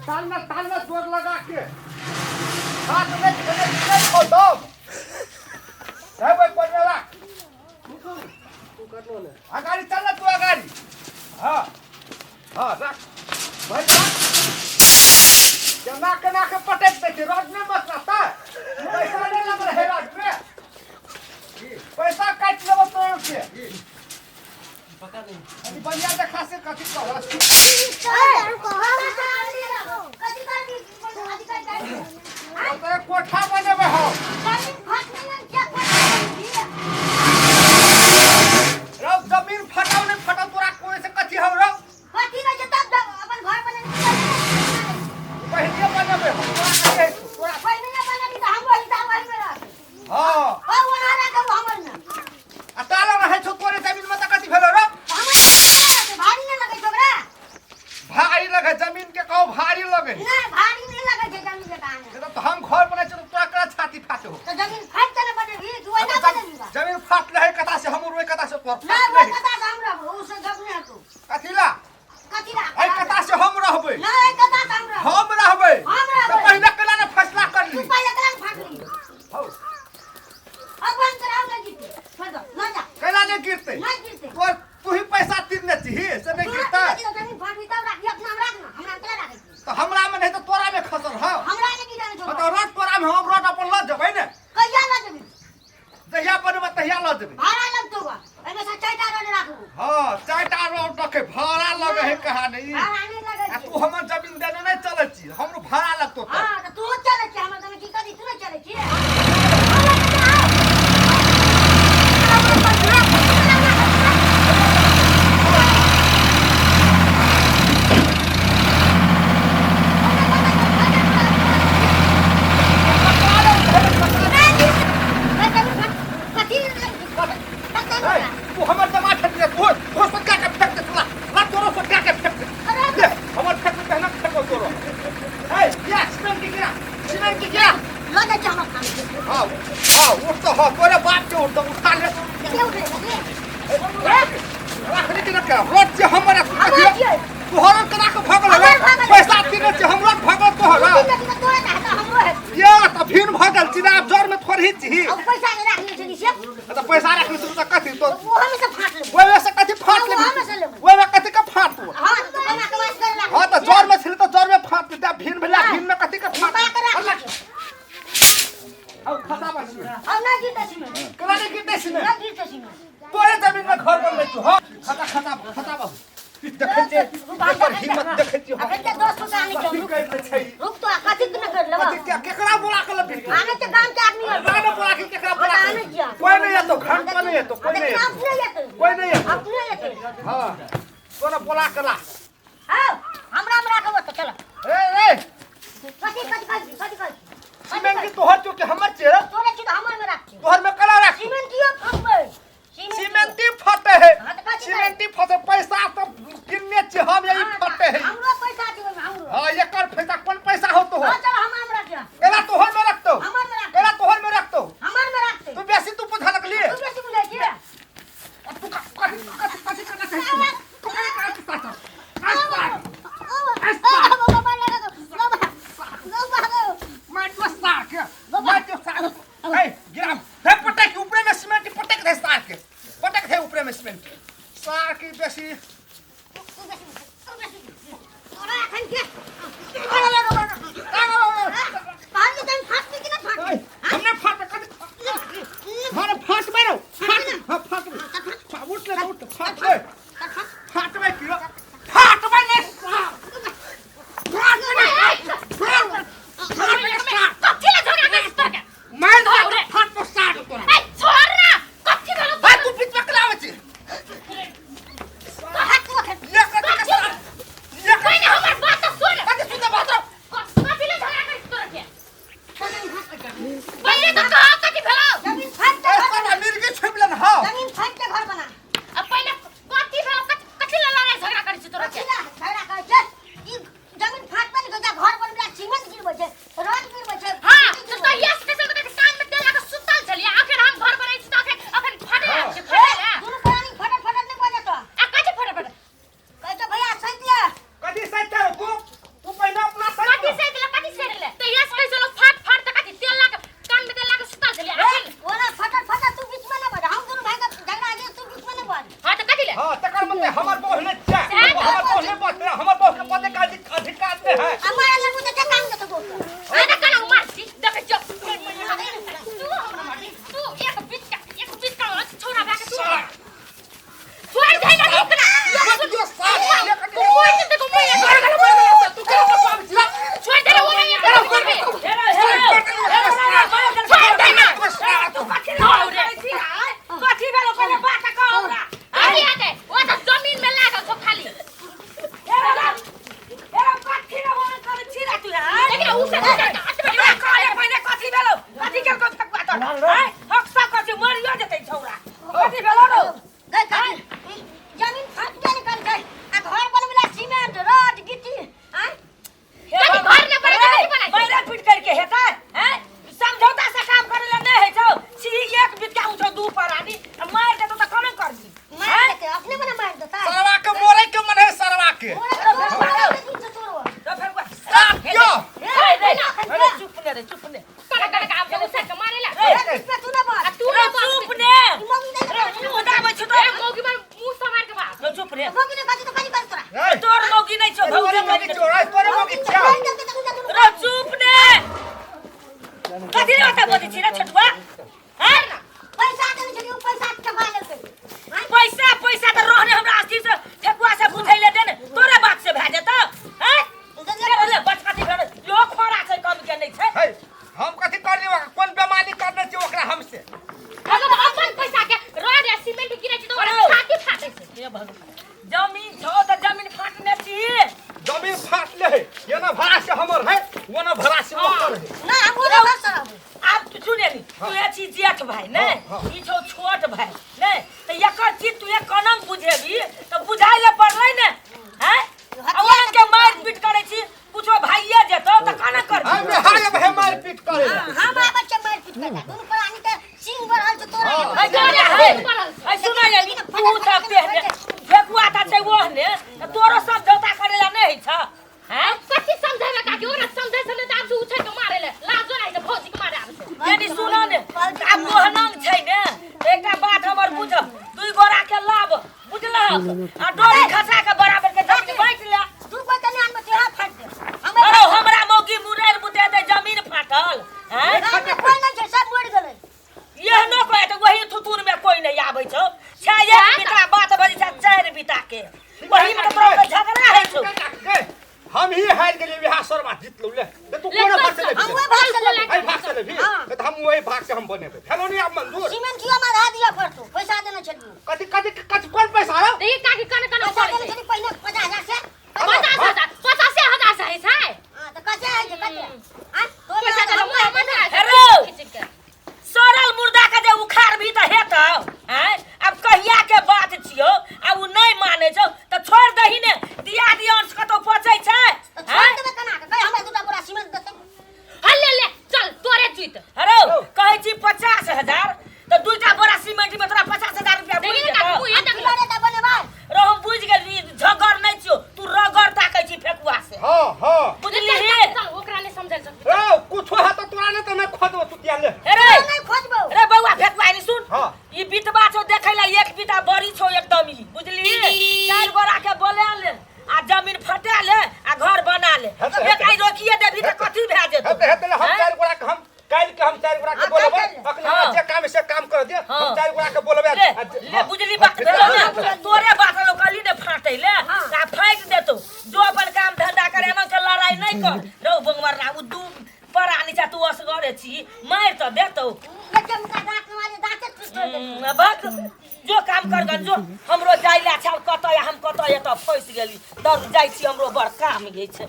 ताल में, ताल में जोर लगा के हाथ में खेले नहीं हो दम है भाई कोई राख। अगाडि चल न तू अगाडि। हाँ हाँ, राख भाइ राख। केना केना के पटक दै छै रोड में, बस रास्ता पैसा नहीं लग रहे रोड में, पैसा काटि लेबो तोर से। अभी बढ़िया देखा से कथी कहल। तोरे कोठा बनेबै हम रौ। जमीन फटाउ नहीं फटाउ, तोरा कोई से कथी हौ रौ? पहिले बनेबै हम, तोरा कथी है तोरा? हाँ, आ ताला रहै छौ तोरे जमीन में तऽ कथी भेलो रौ? भारी लगे जमीन के, कहो भारी लगे। तऽ हम घर बनै छी तऽ तोरा केना छाती फाटे हो? जमीन फाट के बनेबी कि ओहिना बनेबी बा? जमीन फाटले है कता से, हम रोय कता से तोर ना फाटले वो है। कता से हम रहबो, उ से जब नहीं हटू। कथी ला? कथी ला? एहि कता से हम रहबै। ना, ए कता से हम रहबो। हम रहबै। हम रहबै। तऽ पहिले केना ने फैसला कर तू ली? पहिले केना फाटली? हौ। अब बंद कराओ ना जीते, छोड़ दो ना, जा। केना नहि गिरतै? नहीं गिरते। तोर तू ही पैसा तीरने छीही से नहि तू गिरतै। रख, जमीन फाटली तब राखी अपना, हम राख ना, हमरा केना राखै छी? तऽ हमरा में नहि तऽ तोरा में खसल हौ। हमरा ने की जाने छोड़। तऽ रोड तोरा में, हम रोड अपन लऽ जेबै ने। कहिया लऽ जेबी? जहिया बनेबै तहिया लऽ जेबै। भाड़ा लगतौ बा, एहिमे से चारिटा रोड राखबो। हँ, चारिटा रोड रखे, भाड़ा लगे है कहा नहीं। भाड़ा नहीं लगै आ छै। तू हमर जमीन देने नहि चलै छी, हमरो भाड़ा लगतो तऽ। हाँ, तऽ तू चलै छी हमर जमीन, की करी, तू नहि चलै छी। ए, तू हमर जमा फेंक दे, तू तू सोचा के फेंक दे, तोरा ला तोरो सोचा के फेंक दे। ले हमर फेंक दे, ना फेंको तोरो। ए या सीमेंट की गिरा, सीमेंट की गिरा। हाँ हाँ, उठ तो, हाँ, तोरे बाप के उठ तो, उठा ले। राख ले के रख रोड से हमर तोहर कना के भगल हमर भगल। पैसा तीने छै हमरो भगल तोहर। ये त भीन भगल चिनाब जर में थोड़ी छी। त पैसा राख ले तू त कथी तो ओहिमे से कथी फाट ले? ओहिमे कथी के फाट तू? हाँ, त जर में छली त जर में फाट ले, भीन भेला, भीन में कथी के फाट? अब खसा बस। केना नहीं गिरते छी ने? तोरे जमीन में घर बनबै छु। हाँ, खता खता खता बस। देखै छियै एकर हिम्मत, देखै छियै हम। कथी कहै छै? रुक तो, कथी न कर लेबा? कथी के केकरा बोला के लबी तू? आने के गांव के आदमी है। ना ना, बोला के केकरा बोला के? आने किया? कोई नहीं एतो, घंटा नहीं एतो, कोई नहीं एतो। अपने एते। कोई नहीं एतो। अपने एते। हाँ, तोरा बोला के ला। आओ, हमरा में राखब तो चल। ए ए। कथी कथी कथी कथी कथी? सीमेंट की तोहर चो के हमर चेहरा? तोरे छी तो हमर में राख। तोहर में कला राख। सीमेंट कियो फंसबै? सीमेंटी फटे है। हाँ, तऽ कथी? सीमेंटी फटे, पैसा तो किन्ने छी हम, यही फटे है। हमरो पैसा छै ओहिमे, हमरो। हाँ, एकर पैसा कोन पैसा हो तो? हां, चल, हमर में राख। केला तोहर में रखतो? हमर में राख। केला तोहर में रखतो? हमर में राखते। तू बेसी तू बुझा लगली। तू बेसी बुझै छी। तू कथी कथी कथी करना चाहै छी? तू कथी करना चाहै छी? मार दो सार के, मार दो सार। ए गिराम हे, पटक ऊपरे में सीमेंट पटक दे सार के, पटक दे ऊपरे में सीमेंट सार की बेसी। हमने फाट कथी? मारे फाट मारो, फाट, हाँ फाट, उठ ले, उठ, फाट ले, फाट में क्यों फाट में नहीं फाट में, फाट मार दो, फाट तो सार तोरा। भाई, तू बीच में कला आवे छी? जेठ भाई ने हाँ, ई छौ छोट भाई ने त एकर चीज तू एक कनंग बुझेबी त बुझाइ ले पड़लै ने हैं आ ओहन के मारि पीट करै छी कुछो भाइये जेतौ त कना कर हम हाय अब हे मार पीट करे हम आबै छै मारि पीट करता दुनू प्राणी के सिंह बढ़ल छै तोरा हाँ। है तोरे है है सुना ये तू सब तेहने फेकुआ त छै ओहने त तोरो समझौता करे ला नै होइ छ हैं कथी समझेबे काकी ओकरा समझै छलै तऽ आब से उछै के मारे ले लाजो नहि छै भौजी के मारे आबै छै यानी सुनो ने आब मोहनंग छै ने तऽ एकटा बात हमर बुझ दुई गोरा के लाभ बुझलहक आ डोरी खसा के बराबर के जमीन बाँटि ले तू कोई कने आनबे तो यहाँ फाट दे हमे अरे हमरा मौगी मुरैर बुते दे जमीन फाटल हैं गाँव में कोई नहीं छै सब मरि गेलै एहनो कोई तऽ वही थुथुन में कोई नहीं आबै छौ छै एक बिता बात बजै छै चारि बिता के वही में तऽ तोरा के झगड़ा होइ छौ गए हम ही हार गेलियै वएह सरवा जीत लौ ले ले तू ले कोन चल, भाग से हम लेबही वही भाग से लेबै एहि भाग से लेबही हाँ। तऽ हम वही भाग से हम बनेबै भेलो नहीं आब मंजूर सीमेंट किया मारा दिया पड़तो पैसा देने छलियै कथी कथी कथी कोन पैसा रौ देखी काकी कने कने पैसा करै देने छै छलियै पहिने 50,000 से 50,000 50,000 से होइ छै हां तऽ कते होइ छै कते आ तो पैसा देले मुँह में ना हेलो। सड़ल मुर्दा के जे उखाड़ भी तऽ हेतौ आँय आब कहिया के बात छियौ आ उ नहि मानै छौ तऽ छोड़ि दही ने दिया दिया अंश कतौ पचै छै तऽ छोड़ आँय देबै केना के कहि हमरा दूटा बोरा सीमेंट देतै हल ले ले चल तोरे जीत हरो कहै छी 50,000 तऽ दूटा बोरा सीमेंट में तोरा 50,000 रुपया बुझि देखी ने काकी जेतौ मुँहे देख किलो रेटा बनेबै रौ हम बुझि गेली झगड़ नहि छियौ तू रगड़ ताकै छी फेकुआ से हाँ हाँ बुझलिही चल ओकरा नहि समझै सकबै रौ कुछो है तो तोरा नहीं तो मैं खोदबो चुतिया ले रे नहीं खोजबो रे बौआ फेकुआ नि सुन हाँ। ई बितबा छौ देखै ला एक बिता बड़ी छौ एकदम ई बुझलिही चारि गोरा के बोला ले आ जमीन फटा ले आ घर बना ले हेतै, एक हेतै। आइ रोकिए देबही तऽ कथी भए जेतौ हेतै हेतै हम हैं? चारि गोरा के हम काल्हि के हम चारि गोरा के हाँ, बोलेबै काल्हि। अखन हमरा हाँ। जे काम है से काम कर दे हम हाँ। चारि गोरा के बोलेबै ले आ जे- ले हाँ। बुझली बात भेलो ने तोरे बात लोग कहली ने फाटै ले आ फाटि देतौ जो अपन काम धंधा करे एना के लड़ाई नहीं कर रौ बंगमर उ दू परा नीचा तू असगरे छी मारि तऽ देतौ लेके मुका दांत मारे दांते टूट देतौ बक जो काम कर जो हमरो जाय ला छल कतऽ हम कतऽ एतऽ फँसि गेली दर जाइ छी हमरो बड़ काम गे छै।